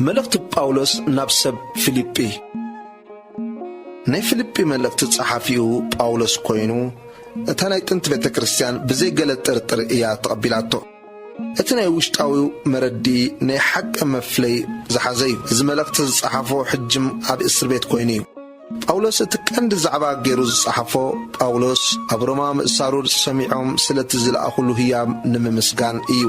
መልእኽቲ ጳውሎስ ናብ ሰብ ፊልጲ። ናይ ፊልጲ መልእኽቲ ጸሓፊኡ ጳውሎስ ኮይኑ፣ እታ ናይ ጥንቲ ቤተ ክርስቲያን ብዘይ ገለ ጥርጥር እያ ተቐቢላቶ። እቲ ናይ ውሽጣዊ መረዲ ናይ ሓቂ መፍለይ ዝሓዘ እዩ። እዚ መልእኽቲ ዝጸሓፎ ሕጅም ኣብ እስር ቤት ኮይኑ እዩ። ጳውሎስ እቲ ቀንዲ ዛዕባ ገይሩ ዝጸሓፎ፣ ጳውሎስ ኣብ ሮማ ምእሳሩ ሰሚዖም ስለቲ ዝለኣኹሉ ህያብ ንምምስጋን እዩ።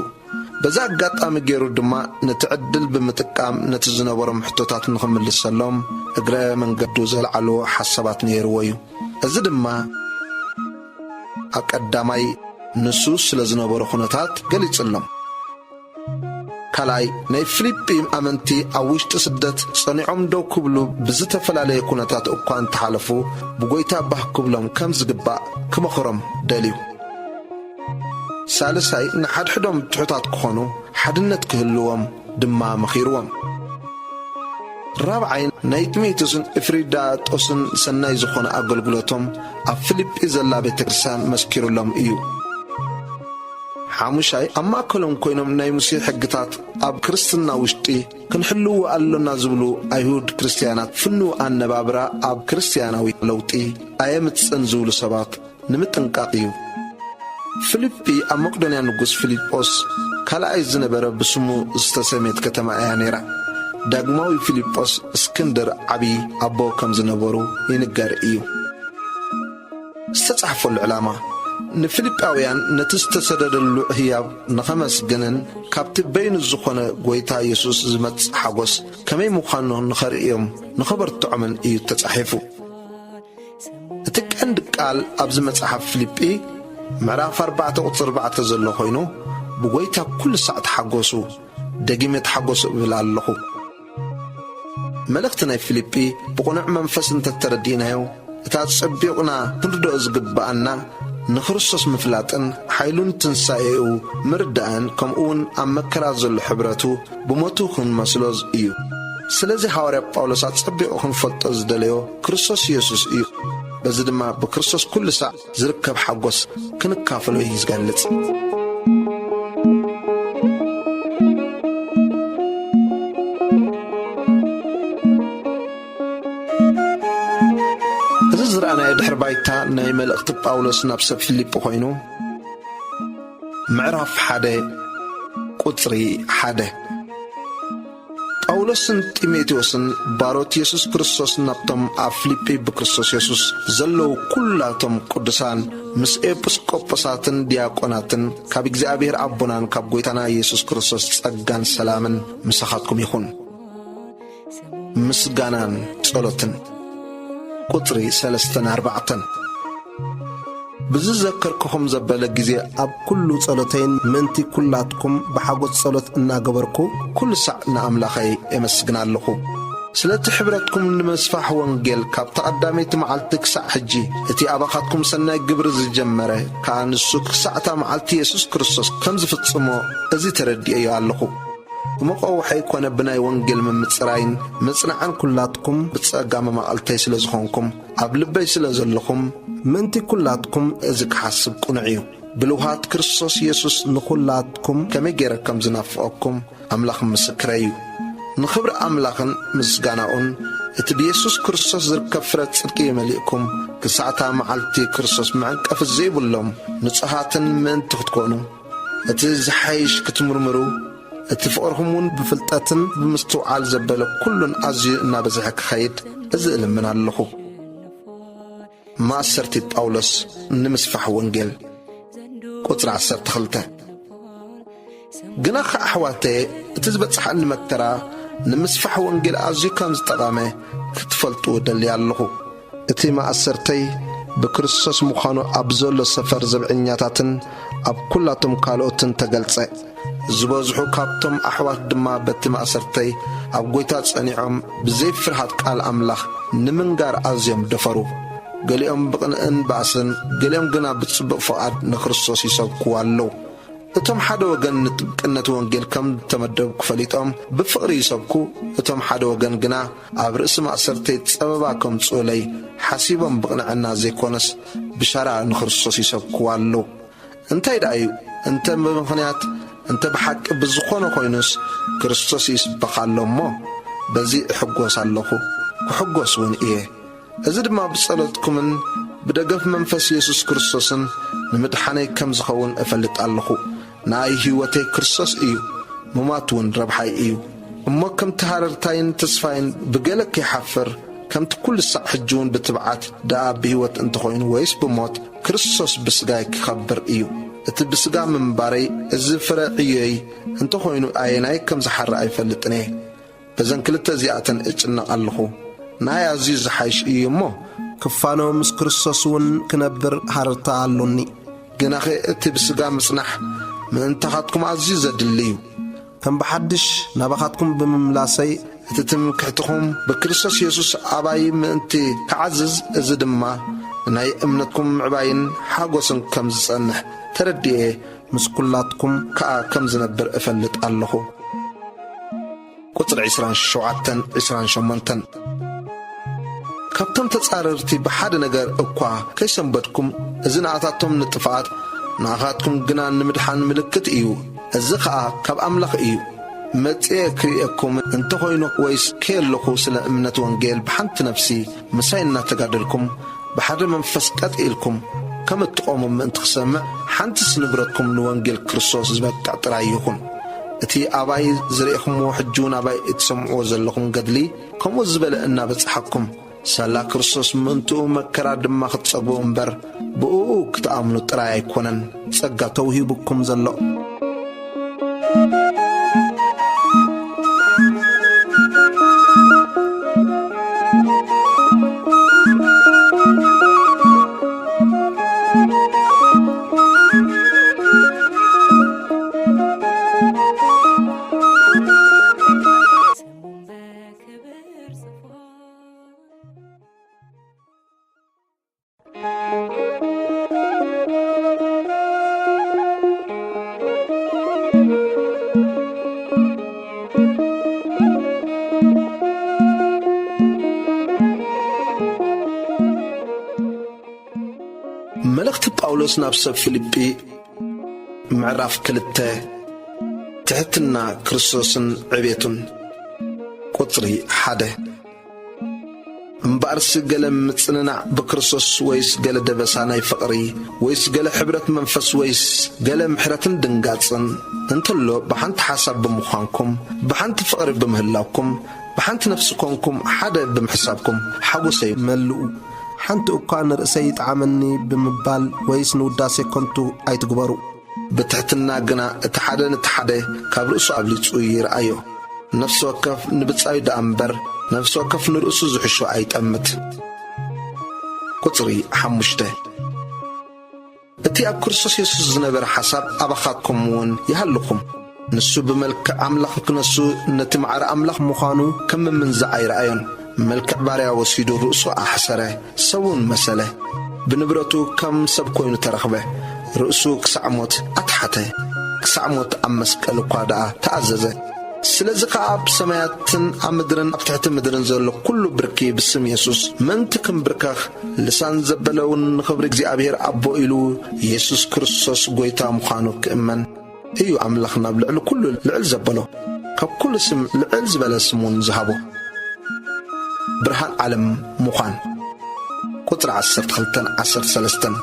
በዛ ኣጋጣሚ ገይሩ ድማ ነቲ ዕድል ብምጥቃም ነቲ ዝነበሮም ሕቶታት ንኽምልሰሎም እግረ መንገዱ ዘልዓሎ ሓሳባት ነይርዎ እዩ። እዚ ድማ ኣብ ቀዳማይ ንሱ ስለ ዝነበሮ ኩነታት ገሊጽሎም። ካልኣይ፣ ናይ ፊልጲ ኣመንቲ ኣብ ውሽጢ ስደት ጸኒዖም ደው ክብሉ ብዝተፈላለየ ኩነታት እኳ እንተሓለፉ፣ ብጎይታ ባህ ክብሎም ከም ዝግባእ ክመኽሮም ደልዩ። ሳልሳይ፣ ንሓድሕዶም ትሑታት ክኾኑ፣ ሓድነት ክህልዎም ድማ መኺርዎም። ራብዓይ፣ ናይ ጢሞቴዎስን ኤፍሪዳጦስን ሰናይ ዝኾነ ኣገልግሎቶም ኣብ ፊልጲ ዘላ ቤተ ክርስቲያን መስኪሩሎም እዩ። ሓሙሻይ፣ ኣብ ማእከሎም ኮይኖም ናይ ሙሴ ሕግታት ኣብ ክርስትና ውሽጢ ክንሕልዎ ኣሎና ዝብሉ ኣይሁድ ክርስትያናት ፍኑው ኣነባብራ ኣብ ክርስትያናዊ ለውጢ ኣየምጽእን ዝብሉ ሰባት ንምጥንቃቕ እዩ። ፊልጲ ኣብ መቄዶንያ ንጉስ ፊልጶስ ካልኣይ ዝነበረ ብስሙ ዝተሰምየት ከተማ እያ ነይራ። ዳግማዊ ፊልጶስ እስክንድር ዓቢ ኣቦ ከም ዝነበሩ ይንገር እዩ። ዝተጻሕፈሉ ዕላማ፣ ንፊልጳውያን ነቲ ዝተሰደደሉ ህያብ ንኸመስግንን ካብቲ በይኑ ዝኾነ ጐይታ የሱስ ዝመጽእ ሓጎስ ከመይ ምዃኑ ንኸርእዮም ንኸበርትዖምን እዩ ተጻሒፉ። እቲ ቀንዲ ቃል ኣብዚ መጽሓፍ ፊልጲ ምዕራፍ ኣርባዕተ ቁጽሪ ኣርባዕተ ዘሎ ኮይኑ፣ ብጐይታ ኩሉ ሳዕ ተሓጎሱ፣ ደጊመ ተሓጎሱ እብል ኣለኹ። መልእኽቲ ናይ ፊልጲ ብቕኑዕ መንፈስ እንተተረዲእናዮ፣ እታ ጸቢቕና ክንርድኦ ዝግብኣና ንክርስቶስ ምፍላጥን ሓይሉን ትንሳኤኡ ምርዳእን፣ ከምኡውን ኣብ መከራ ዘሎ ሕብረቱ ብሞቱ ክንመስሎ እዩ። ስለዚ ሃዋርያ ጳውሎስ ኣጸቢቑ ክንፈልጦ ዝደለዮ ክርስቶስ ኢየሱስ እዩ። በዚ ድማ ብክርስቶስ ኩሉ ሳዕ ዝርከብ ሓጎስ ክንካፈሎ እዩ ዝገልጽ። እዚ ዝረኣናዮ ድሕሪ ባይታ ናይ መልእኽቲ ጳውሎስ ናብ ሰብ ፊልጲ ኮይኑ፣ ምዕራፍ ሓደ ቁጽሪ ሓደ። ጳውሎስን ጢሞቴዎስን ባሮት የሱስ ክርስቶስ ናብቶም ኣብ ፊልጲ ብክርስቶስ የሱስ ዘለዉ ኩላቶም ቅዱሳን፣ ምስ ኤጲስቆጶሳትን ዲያቆናትን፣ ካብ እግዚኣብሔር ኣቦናን ካብ ጐይታና የሱስ ክርስቶስ ጸጋን ሰላምን ምሳኻትኩም ይኹን። ምስጋናን ጸሎትን። ቁጽሪ ሰለስተን ኣርባዕተን። ብዝዘከርኩኹም ዘበለ ግዜ ኣብ ኩሉ ጸሎተይን ምእንቲ ኩላትኩም ብሓጎስ ጸሎት እናገበርኩ ኩሉ ሳዕ ንኣምላኸይ የመስግን ኣለኹ። ስለቲ ሕብረትኩም ንምስፋሕ ወንጌል ካብታ ቀዳመይቲ መዓልቲ ክሳዕ ሕጂ እቲ ኣባኻትኩም ሰናይ ግብሪ ዝጀመረ ከኣ ንሱ ክሳዕታ መዓልቲ የሱስ ክርስቶስ ከም ዝፍጽሞ እዚ ተረዲኤዮ ኣለኹ። ብመቐውሐይ ኮነ ብናይ ወንጌል ምምጽራይን ምጽናዕን ኩላትኩም ብጸጋ መማቕልተይ ስለ ዝኾንኩም፣ ኣብ ልበይ ስለ ዘለኹም፣ ምእንቲ ኩላትኩም እዚ ክሓስብ ቅኑዕ እዩ። ብልውሃት ክርስቶስ የሱስ ንኹላትኩም ከመይ ገይረ ከም ዝናፍቐኩም ኣምላኽ ምስክረይ እዩ። ንኽብሪ ኣምላኽን ምስጋናኡን፣ እቲ ብየሱስ ክርስቶስ ዝርከብ ፍረ ጽድቂ የመሊእኩም፣ ክሳዕታ መዓልቲ ክርስቶስ መዕንቀፊ ዘይብሎም ንጹሃትን ምእንቲ ክትኮኑ፣ እቲ ዝሓይሽ ክትምርምሩ፣ እቲ ፍቕርኹም እውን ብፍልጠትን ብምስትውዓል ዘበለ ኩሉን ኣዝዩ እናበዝሐ ክኸይድ፣ እዚ እልምን ኣለኹ። ማእሰርቲ ጳውሎስ ንምስፋሕ ወንጌል። ቁጽሪ ዓሰርተ ክልተ። ግናኸ ኣሕዋተየ፣ እቲ ዝበጽሓኒ መከራ ንምስፋሕ ወንጌል ኣዝዩ ከም ዝጠቐመ ክትፈልጡ እደሊ ኣለኹ። እቲ ማእሰርተይ ብክርስቶስ ምዃኑ ኣብ ዘሎ ሰፈር ዘብዐኛታትን ኣብ ኩላቶም ካልኦትን ተገልጸ። ዝበዝሑ ካብቶም ኣሕዋት ድማ በቲ ማእሰርተይ ኣብ ጐይታ ጸኒዖም ብዘይ ፍርሃት ቃል ኣምላኽ ንምንጋር ኣዝዮም ደፈሩ። ገሊኦም ብቕንእን ባእስን፣ ገሊኦም ግና ብጽቡቕ ፍቓድ ንክርስቶስ ይሰብክዎ ኣለዉ። እቶም ሓደ ወገን ንጥብቅነት ወንጌል ከም እተመደብኩ ፈሊጦም ብፍቕሪ ይሰብኩ፣ እቶም ሓደ ወገን ግና ኣብ ርእሲ ማእሰርተይ ጸበባ ከምጽኡለይ ሓሲቦም ብቕንዕና ዘይኮነስ ብሻራ ንክርስቶስ ይሰብክዎ ኣለዉ። እንታይ ደኣ እዩ? እንተ ብምኽንያት እንተ ብሓቂ ብዝኾነ ኮይኑስ፣ ክርስቶስ ይስበኽ ኣሎ እሞ፣ በዚ እሕጎስ ኣለኹ፣ ክሕጎስ እውን እየ። እዚ ድማ ብጸሎትኩምን ብደገፍ መንፈስ የሱስ ክርስቶስን ንምድሓነይ ከም ዝኸውን እፈልጥ ኣለኹ። ንኣይ ህይወተይ ክርስቶስ እዩ፣ ምማት እውን ረብሓይ እዩ። እሞ ከምቲ ሃረርታይን ተስፋይን ብገለ ከይሓፍር፣ ከምቲ ኩሉ ሳዕ ሕጂ እውን ብትብዓት ደኣ ብህይወት እንተኾይኑ ወይስ ብሞት፣ ክርስቶስ ብስጋይ ክኸብር እዩ። እቲ ብስጋ ምንባረይ፣ እዚ ፍረ ዕዮይ እንተኾይኑ ኣየናይ ከም ዝሓሪ ኣይፈልጥን እየ። በዘን ክልተ እዚኣተን እጭነቕ ኣለኹ። ንኣይ ኣዝዩ ዝሓይሽ እዩ እሞ፣ ክፋኖ ምስ ክርስቶስ እውን ክነብር ሃረርታ ኣሎኒ። ግናኸ እቲ ብስጋ ምጽናሕ ምእንታኻትኩም ኣዝዩ ዘድሊ እዩ። ከም ብሓድሽ ናባኻትኩም ብምምላሰይ፣ እቲ ትምክሕትኹም ብክርስቶስ የሱስ ኣባይ ምእንቲ ክዓዝዝ፣ እዚ ድማ ናይ እምነትኩም ምዕባይን ሓጎስን ከም ዝጸንሕ ተረዲኤ፣ ምስ ኩላትኩም ከኣ ከም ዝነብር እፈልጥ ኣለኹ። ቁጽሪ ዕስራን ሸውዓተን ዕስራን ሸሞንተን። ካብቶም ተጻረርቲ ብሓደ ነገር እኳ ከይሰንበድኩም፣ እዚ ንኣታቶም ንጥፍኣት፣ ንኣኻትኩም ግና ንምድሓን ምልክት እዩ። እዚ ኸኣ ካብ ኣምላኽ እዩ። መጺኤ ክርእየኩም እንተኾይኑ ወይስ ከየለኹ ስለ እምነት ወንጌል ብሓንቲ ነፍሲ ምሳይ እናተጋደልኩም፣ ብሓደ መንፈስ ቀጥ ኢልኩም ከም እትቖሙ ምእንቲ ክሰምዕ፣ ሓንትስ ንብረትኩም ንወንጌል ክርስቶስ ዝበቅዕ ጥራይ ይኹን። እቲ ኣባይ ዝርእኹምዎ ሕጂ እውን ኣባይ እትሰምዕዎ ዘለኹም ገድሊ ከምኡ ዝበለ እናበጽሓኩም፣ ሳላ ክርስቶስ ምእንትኡ መከራ ድማ ክትጸግቡ እምበር ብእኡ ክትኣምኑ ጥራይ ኣይኮነን ጸጋ ተውሂቡኩም ዘሎ። መልእኽቲ ጳውሎስ ናብ ሰብ ፊልጲ፣ ምዕራፍ ክልተ። ትሕትና ክርስቶስን ዕቤቱን። ቁጽሪ ሓደ። እምበኣርሲ ገለ ምጽንናዕ ብክርስቶስ ወይስ ገለ ደበሳ ናይ ፍቕሪ ወይስ ገለ ሕብረት መንፈስ ወይስ ገለ ምሕረትን ድንጋጽን እንተሎ፣ ብሓንቲ ሓሳብ ብምዃንኩም፣ ብሓንቲ ፍቕሪ ብምህላውኩም፣ ብሓንቲ ነፍሲ ኮንኩም ሓደ ብምሕሳብኩም ሓጎሰይ መልኡ። ሓንቲ እኳ ንርእሰይ ይጥዓመኒ ብምባል ወይስ ንውዳሴ ከንቱ ኣይትግበሩ። ብትሕትና ግና እቲ ሓደ ነቲ ሓደ ካብ ርእሱ ኣብሊጹ ይርኣዮ። ነፍሲ ወከፍ ንብጻዩ ደኣ እምበር፣ ነፍሲ ወከፍ ንርእሱ ዝሕሾ ኣይጠምት። ቁጽሪ ሓሙሽተ። እቲ ኣብ ክርስቶስ የሱስ ዝነበረ ሓሳብ ኣባኻትኩም እውን ይሃልኹም። ንሱ ብመልክዕ ኣምላኽ ክነሱ ነቲ ማዕረ ኣምላኽ ምዃኑ ከም ምምንዛዕ ኣይረኣዮን። መልክዕ ባርያ ወሲዱ ርእሱ ኣሕሰረ፣ ሰብ እውን መሰለ። ብንብረቱ ከም ሰብ ኮይኑ ተረኽበ። ርእሱ ክሳዕ ሞት ኣትሓተ፣ ክሳዕ ሞት ኣብ መስቀል እኳ ደኣ ተኣዘዘ። ስለዚ ከኣ ኣብ ሰማያትን ኣብ ምድርን ኣብ ትሕቲ ምድርን ዘሎ ኩሉ ብርኪ ብስም የሱስ ምእንቲ ክምብርከኽ፣ ልሳን ዘበለ እውን ንኽብሪ እግዚኣብሔር ኣቦ ኢሉ የሱስ ክርስቶስ ጐይታ ምዃኑ ክእመን እዩ ኣምላኽ ናብ ልዕሊ ኩሉ ልዕል ዘበሎ፣ ካብ ኩሉ ስም ልዕል ዝበለ ስም እውን ዝሃቦ። ብርሃን ዓለም ምዃን። ቁጽሪ ዓሰርተ ክልተን ዓሰርተ ሰለስተን።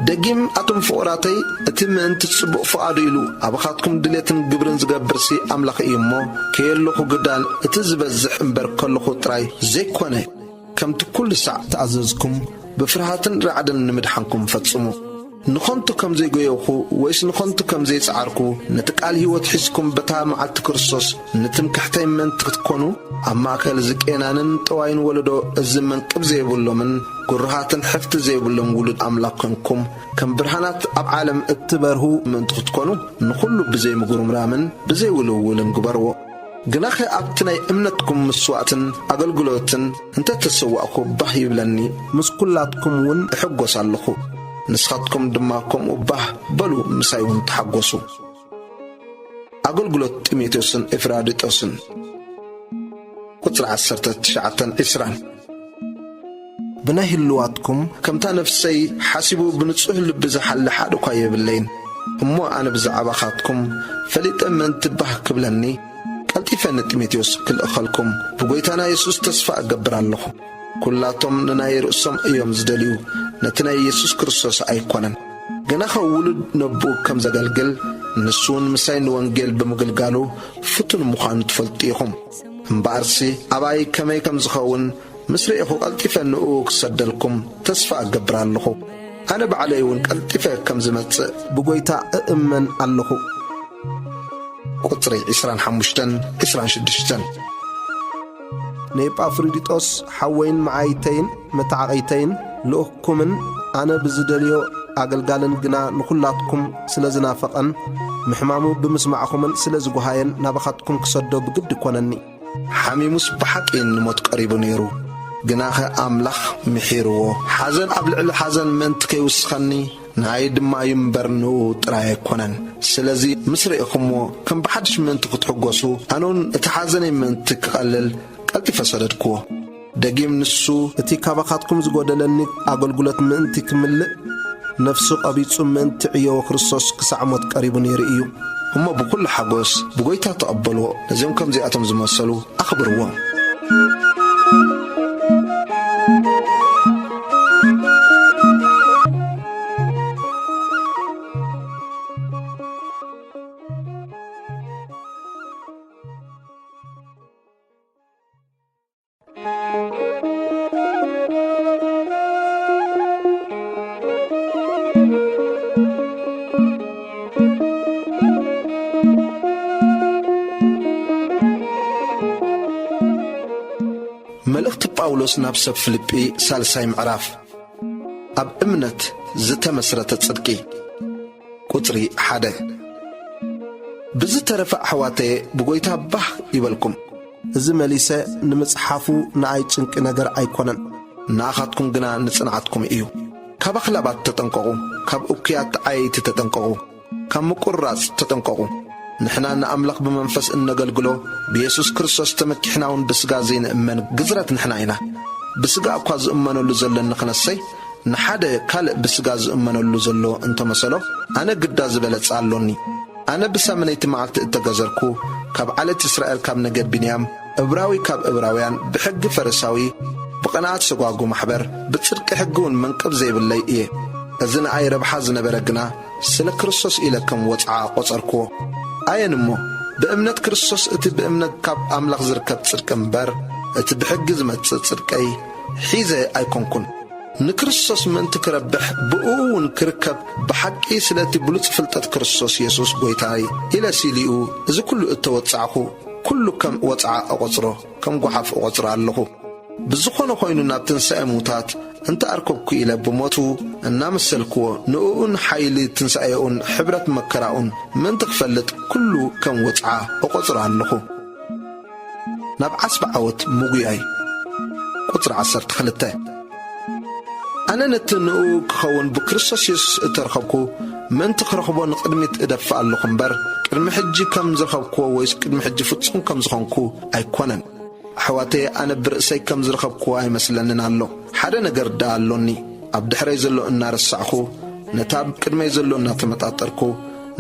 ደጊም ኣቱም ፍቑራተይ፣ እቲ ምእንቲ ጽቡቕ ፍቓዱ ኢሉ ኣባኻትኩም ድሌትን ግብርን ዝገብርሲ ኣምላኽ እዩ እሞ፣ ከየለኹ ግዳን እቲ ዝበዝሕ እምበር ከለኹ ጥራይ ዘይኮነ፣ ከምቲ ኩሉ ሳዕ ተኣዘዝኩም፣ ብፍርሃትን ራዕድን ንምድሓንኩም ፈጽሙ። ንኸንቱ ከም ዘይጎየኹ ወይስ ንኸንቱ ከም ዘይጸዓርኩ፣ ነቲ ቃል ህይወት ሒዝኩም በታ መዓልቲ ክርስቶስ ንትምክሕተይ ምእንቲ ክትኮኑ፣ ኣብ ማእከል እዚ ቄናንን ጠዋይን ወለዶ፣ እዚ መንቅብ ዘይብሎምን ግሩሃትን ሕፍቲ ዘይብሎም ውሉድ ኣምላኽ ኮንኩም፣ ከም ብርሃናት ኣብ ዓለም እትበርሁ ምእንቲ ክትኮኑ፣ ንኹሉ ብዘይ ምጉርምራምን ብዘይ ውልውልን ግበርዎ። ግናኸ ኣብቲ ናይ እምነትኩም ምስዋእትን ኣገልግሎትን እንተ ተሰዋእኩ ባህ ይብለኒ። ምስ ኩላትኩም እውን እሕጎስ ኣለኹ። ንስኻትኩም ድማ ከምኡ ባህ በሉ፣ ምሳይ እውን ተሓጎሱ። ኣገልግሎት ጢሞቴዎስን ኤፍራዲጦስን። ቁጽሪ ዓሰርተ ትሽዓተን ዕስራን። ብናይ ህልዋትኩም ከምታ ነፍሰይ ሓሲቡ ብንጹህ ልቢ ዝሓሊ ሓደ እኳ የብለይን። እሞ ኣነ ብዛዕባኻትኩም ፈሊጠ ምእንቲ ባህ ክብለኒ፣ ቀልጢፈ ንጢሞቴዎስ ክልእኸልኩም ብጐይታና የሱስ ተስፋ እገብር ኣለኹ። ኵላቶም ንናይ ርእሶም እዮም ዝደልዩ፣ ነቲ ናይ የሱስ ክርስቶስ ኣይኮነን። ገናኸ ውሉድ ነቦኡ ከም ዘገልግል፣ ንሱ እውን ምሳይ ንወንጌል ብምግልጋሉ ፍቱን ምዃኑ ትፈልጡ ኢኹም። እምበኣርሲ፣ ኣባይ ከመይ ከም ዝኸውን ምስ ርኤኹ፣ ቀልጢፈ ንእኡ ክሰደልኩም ተስፋ እገብር ኣለኹ። ኣነ ባዕለይ እውን ቀልጢፈ ከም ዝመጽእ ብጐይታ እእመን ኣለኹ። ቁጽሪ ዕስራን ሓሙሽተን፣ ዕስራን ሽዱሽተን። ንኤጳፍሮዲጦስ ሓወይን መዓይተይን መተዓቒተይን ልኡኽኩምን ኣነ ብዝደልዮ ኣገልጋልን ግና ንኹላትኩም ስለ ዝናፈቐን ምሕማሙ ብምስማዕኹምን ስለ ዝጓሃየን ናባኻትኩም ክሰዶ ብግዲ ኮነኒ። ሓሚሙስ ብሓቂ ንሞት ቀሪቡ ነይሩ፣ ግናኸ ኣምላኽ ምሒርዎ። ሓዘን ኣብ ልዕሊ ሓዘን ምእንቲ ከይውስኸኒ ንኣይ ድማ እዩ እምበር ንኡ ጥራይ ኣይኮነን። ስለዚ ምስ ርኢኹምዎ ከም ብሓድሽ ምእንቲ ክትሕጎሱ፣ ኣነ እውን እቲ ሓዘነይ ምእንቲ ክቐልል ቀልጢፈ ሰደድክዎ። ደጊም ንሱ እቲ ካባኻትኩም ዝጎደለኒ ኣገልግሎት ምእንቲ ክምልእ፣ ነፍሱ ቀቢጹ ምእንቲ ዕዮ ክርስቶስ ክሳዕ ሞት ቀሪቡ ነይሩ እዩ። እሞ ብኹሉ ሓጎስ ብጎይታ ተቐበልዎ። ነዚኦም ከምዚኣቶም ዝመሰሉ ኣኽብርዎም። መልእኽቲ ጳውሎስ ናብ ሰብ ፊልጲ፣ ሳልሳይ ምዕራፍ። ኣብ እምነት ዝተመስረተ ጽድቂ። ቁጽሪ ሓደ። ብዝተረፈ ኣሕዋተየ ብጎይታ ባህ ይበልኩም። እዚ መሊሰ ንምጽሓፉ ንኣይ ጭንቂ ነገር ኣይኮነን። ንኣኻትኩም ግና ንጽንዓትኩም እዩ። ካብ ኣኽላባት ተጠንቀቑ፣ ካብ እኩያት ዓየይቲ ተጠንቀቑ፣ ካብ ምቁርራጽ ተጠንቀቑ። ንሕና ንኣምላኽ ብመንፈስ እነገልግሎ፣ ብየሱስ ክርስቶስ ተመኪሕና እውን ብስጋ ዘይንእመን ግዝረት ንሕና ኢና። ብስጋ እኳ ዝእመነሉ ዘለኒ ክነሰይ፣ ንሓደ ካልእ ብስጋ ዝእመነሉ ዘሎ እንተመሰሎ፣ ኣነ ግዳ ዝበለጸ ኣሎኒ። ኣነ ብሳምነይቲ መዓልቲ እተገዘርኩ፣ ካብ ዓሌት እስራኤል፣ ካብ ነገድ ብንያም፣ እብራዊ ካብ እብራውያን፣ ብሕጊ ፈሪሳዊ፣ ብቕንኣት ሰጓጉ ማሕበር፣ ብጽድቂ ሕጊ እውን መንቅብ ዘይብለይ እየ። እዚ ንኣይ ረብሓ ዝነበረ ግና፣ ስለ ክርስቶስ ኢለ ከም ወጽዓ ቈጸርክዎ። ኣየን እሞ፣ ብእምነት ክርስቶስ እቲ ብእምነት ካብ ኣምላኽ ዝርከብ ጽድቂ እምበር፣ እቲ ብሕጊ ዝመጽእ ጽድቀይ ሒዘ ኣይኮንኩን። ንክርስቶስ ምእንቲ ክረብሕ፣ ብእኡ እውን ክርከብ፣ ብሓቂ ስለቲ ብሉጽ ፍልጠት ክርስቶስ የሱስ ጐይታይ ኢለ ሲሊኡ፣ እዚ ኩሉ እተወጻዕኩ፣ ኩሉ ከም ወጽዓ እቖጽሮ፣ ከም ጓሓፍ እቖጽሮ ኣለኹ። ብዝኾነ ኾይኑ ናብ ትንሳኤ ምዉታት እንተ ኣርከብኩ ኢለ ብሞቱ እናመሰልክዎ፣ ንእኡን ሓይሊ ትንሳኤኡን ሕብረት መከራኡን ምእንቲ ክፈልጥ፣ ኩሉ ከም ወጽዓ እቖጽሮ ኣለኹ። ናብ ዓስቢ ዓወት ምጉያይ። ቁጽሪ ዓሰርተ ክልተ። ኣነ ነቲ ንእኡ ክኸውን ብክርስቶስ የሱስ እተረኸብኩ ምእንቲ ክረኽቦ ንቕድሚት እደፍእ ኣለኹ እምበር፣ ቅድሚ ሕጂ ከም ዝረኸብክዎ ወይስ ቅድሚ ሕጂ ፍጹም ከም ዝኾንኩ ኣይኮነን። ኣሕዋተየ፣ ኣነ ብርእሰይ ከም ዝረኸብክዎ ኣይመስለንን ኣሎ። ሓደ ነገር ደኣ ኣሎኒ። ኣብ ድሕረይ ዘሎ እናረሳዕኹ፣ ነቲ ኣብ ቅድመይ ዘሎ እናተመጣጠርኩ፣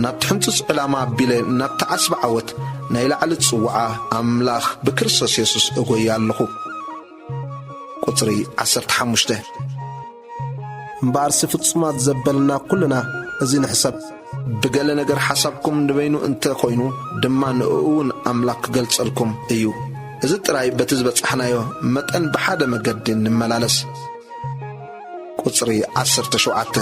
ናብቲ ሕንጹጽ ዕላማ ኣቢለ ናብቲ ዓስቢ ዓወት ናይ ላዕሊ ጽውዓ ኣምላኽ ብክርስቶስ የሱስ እጎይ ኣለኹ። ቁጽሪ ዓሰርተ ሓሙሽተ። እምበኣርሲ ፍጹማት ዘበልና ኩልና እዚ ንሕሰብ። ብገለ ነገር ሓሳብኩም ንበይኑ እንተ ኾይኑ ድማ ንእኡ እውን ኣምላኽ ክገልጸልኩም እዩ። እዚ ጥራይ በቲ ዝበጻሕናዮ መጠን ብሓደ መገዲ ንመላለስ። ቁጽሪ ዓሰርተ ሸውዓተ።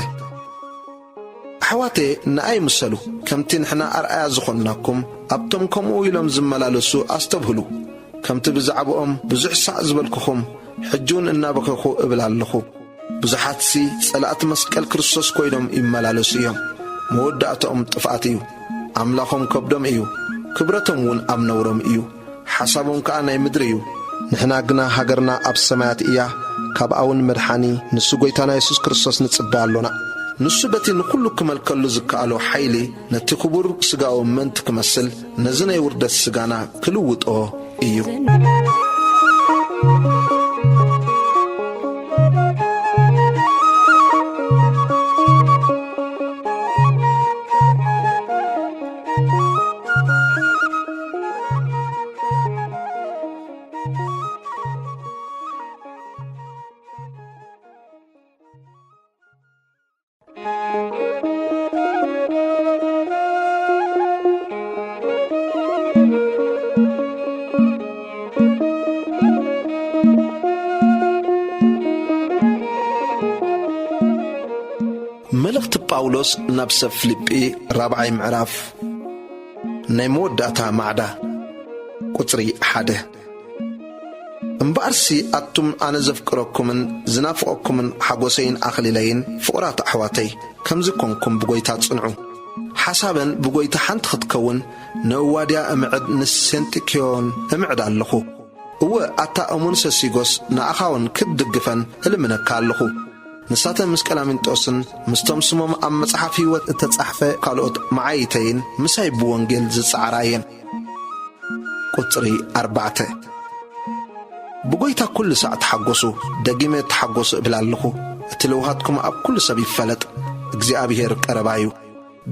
ኣሕዋተየ፣ ንኣይ ምሰሉ፣ ከምቲ ንሕና ኣርኣያ ዝኾንናኩም፣ ኣብቶም ከምኡ ኢሎም ዝመላለሱ ኣስተብህሉ። ከምቲ ብዛዕባኦም ብዙሕ ሳዕ ዝበልኩኹም፣ ሕጂ እውን እናበኸኹ እብል ኣለኹ። ብዙሓትሲ ጸላእቲ መስቀል ክርስቶስ ኮይኖም ይመላለሱ እዮም። መወዳእታኦም ጥፍኣት እዩ። ኣምላኾም ከብዶም እዩ፣ ክብረቶም እውን ኣብ ነውሮም እዩ። ሓሳቦም ከኣ ናይ ምድሪ እዩ። ንሕና ግና ሃገርና ኣብ ሰማያት እያ፣ ካብኣ እውን መድሓኒ፣ ንሱ ጐይታና የሱስ ክርስቶስ ንጽበ ኣሎና። ንሱ በቲ ንኹሉ ክመልከሉ ዝከኣሎ ሓይሊ፣ ነቲ ክቡር ስጋኡ ምእንቲ ክመስል፣ ነዚ ናይ ውርደት ስጋና ክልውጦ እዩ። ጳውሎስ ናብ ሰብ ፊልጲ ራብዓይ ምዕራፍ ናይ መወዳእታ ማዕዳ ቁጽሪ ሓደ። እምበኣርሲ ኣቱም ኣነ ዘፍቅረኩምን ዝናፍቐኩምን ሓጎሰይን ኣኽሊለይን ፍቑራት ኣሕዋተይ፣ ከምዚ ኮንኩም ብጐይታ ጽንዑ። ሓሳበን ብጐይታ ሓንቲ ክትከውን ንእዋድያ እምዕድ ንሴንጢክዮን እምዕድ ኣለኹ። እወ፣ ኣታ እሙን ሰሲጎስ ንኣኻውን ክትድግፈን እልምነካ ኣለኹ። ንሳተን ምስ ቀላሚንጦስን ምስቶም ስሞም ኣብ መጽሓፍ ህይወት እተጻሕፈ ካልኦት መዓይተይን ምሳይ ብወንጌል ዝጸዓራ እየን። ቁጽሪ ኣርባዕተ። ብጐይታ ኩሉ ሳዕ ተሓጎሱ፣ ደጊመ ተሓጎሱ እብል ኣለኹ። እቲ ለውሃትኩም ኣብ ኩሉ ሰብ ይፈለጥ፣ እግዚኣብሔር ቀረባ እዩ።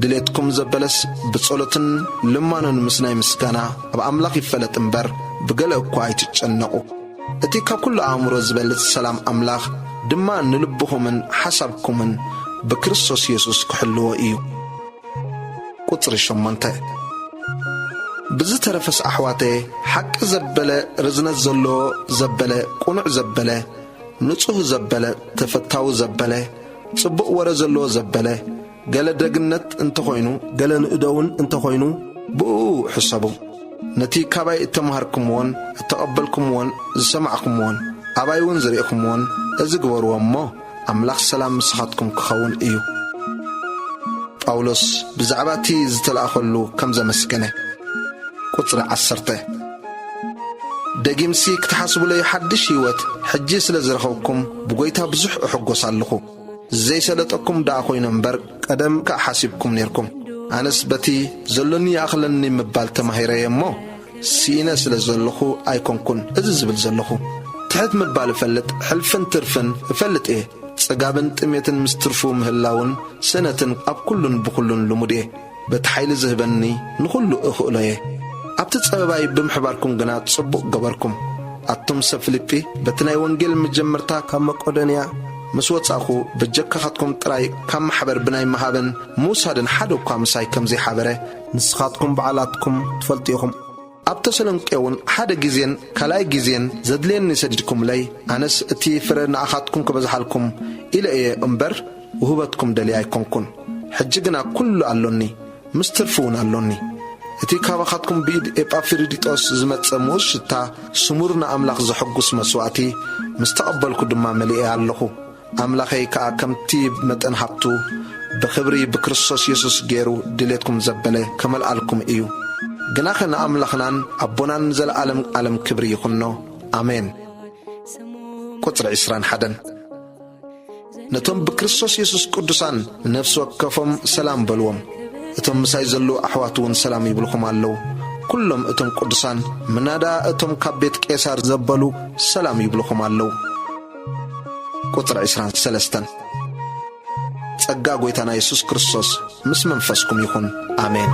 ድሌትኩም ዘበለስ ብጸሎትን ልማኖን ምስ ናይ ምስጋና ኣብ ኣምላኽ ይፈለጥ እምበር፣ ብገለ እኳ ኣይትጨነቑ። እቲ ካብ ኩሉ ኣእምሮ ዝበልጽ ሰላም ኣምላኽ ድማ ንልብኹምን ሓሳብኩምን ብክርስቶስ የሱስ ክሕልዎ እዩ። ቁጽሪ ሸሞንተ። ብዝተረፈስ ኣሕዋተየ፣ ሓቂ ዘበለ፣ ርዝነት ዘለዎ ዘበለ፣ ቅኑዕ ዘበለ፣ ንጹህ ዘበለ፣ ተፈታዊ ዘበለ፣ ጽቡቕ ወረ ዘለዎ ዘበለ፣ ገለ ደግነት እንተኾይኑ፣ ገለ ንእደውን እንተኾይኑ፣ ብእኡ ሕሰቡ። ነቲ ካባይ እተማሃርኩምዎን እተቐበልኩምዎን ዝሰማዕኩምዎን፣ ኣባይ እውን ዝርእኹምዎን፣ እዚ ግበርዎ እሞ፣ ኣምላኽ ሰላም ምሳኻትኩም ክኸውን እዩ። ጳውሎስ ብዛዕባ እቲ ዝተላእኸሉ ከም ዘመስገነ። ቁጽሪ ዓሰርተ። ደጊምሲ ክትሓስቡለይ ሓድሽ ህይወት ሕጂ ስለ ዝረኸብኩም ብጐይታ ብዙሕ እሕጎስ ኣለኹ። ዘይሰለጠኩም ደኣ ኾይኑ እምበር ቀደም ከኣ ሓሲብኩም ኔርኩም። ኣነስ በቲ ዘሎኒ ይኣኽለኒ ምባል ተማሂረየ እሞ ስኢነ ስለ ዘለኹ ኣይኮንኩን እዚ ዝብል ዘለኹ። ትሕት ምባል እፈልጥ፣ ሕልፍን ትርፍን እፈልጥ እየ። ጽጋብን ጥሜትን ምስ ትርፉ ምህላውን ስእነትን ኣብ ኩሉን ብኹሉን ልሙድ እየ። በቲ ሓይሊ ዝህበኒ ንኹሉ እኽእሎ እየ። ኣብቲ ጸበባይ ብምሕባርኩም ግና ጽቡቕ ገበርኩም። ኣቱም ሰብ ፊልጲ፣ በቲ ናይ ወንጌል መጀመርታ ካብ መቄዶንያ ምስ ወጻእኹ፣ በጀካኻትኩም ጥራይ ካብ ማሕበር ብናይ ምሃብን ምውሳድን ሓደ እኳ ምሳይ ከም ዘይሓበረ ንስኻትኩም ባዕላትኩም ትፈልጡ ኢኹም። ኣብ ተሰሎንቄ እውን ሓደ ግዜን ካልኣይ ግዜን ዘድልየኒ ሰዲድኩምለይ፣ ኣነስ እቲ ፍረ ንኣኻትኩም ክበዝሓልኩም ኢለ እየ እምበር፣ ውህበትኩም ደልየ ኣይኮንኩን። ሕጂ ግና ኩሉ ኣሎኒ፣ ምስ ትርፊ እውን ኣሎኒ። እቲ ካባኻትኩም ብኢድ ኤጳፍሪዲጦስ ዝመጸ ምኡዝ ሽታ፣ ስሙር ንኣምላኽ ዘሐጉስ መስዋእቲ፣ ምስ ተቐበልኩ ድማ መሊኤ ኣለኹ። ኣምላኸይ ከኣ ከምቲ መጠን ሃብቱ ብኽብሪ ብክርስቶስ የሱስ ገይሩ ድሌትኩም ዘበለ ከመልኣልኩም እዩ። ግናኸ ንኣምላኽናን ኣቦናን ንዘለኣለም ዓለም ክብሪ ይኹኖ። ኣሜን። ቁጽሪ ዕስራን ሓደን። ነቶም ብክርስቶስ የሱስ ቅዱሳን ንነፍሲ ወከፎም ሰላም በልዎም። እቶም ምሳይ ዘለዉ ኣሕዋት እውን ሰላም ይብልኹም ኣለዉ። ኩሎም እቶም ቅዱሳን፣ ምናዳ እቶም ካብ ቤት ቄሳር ዘበሉ፣ ሰላም ይብልኹም ኣለዉ። ቁጽሪ ዕስራን ሰለስተን። ጸጋ ጐይታና የሱስ ክርስቶስ ምስ መንፈስኩም ይኹን። ኣሜን።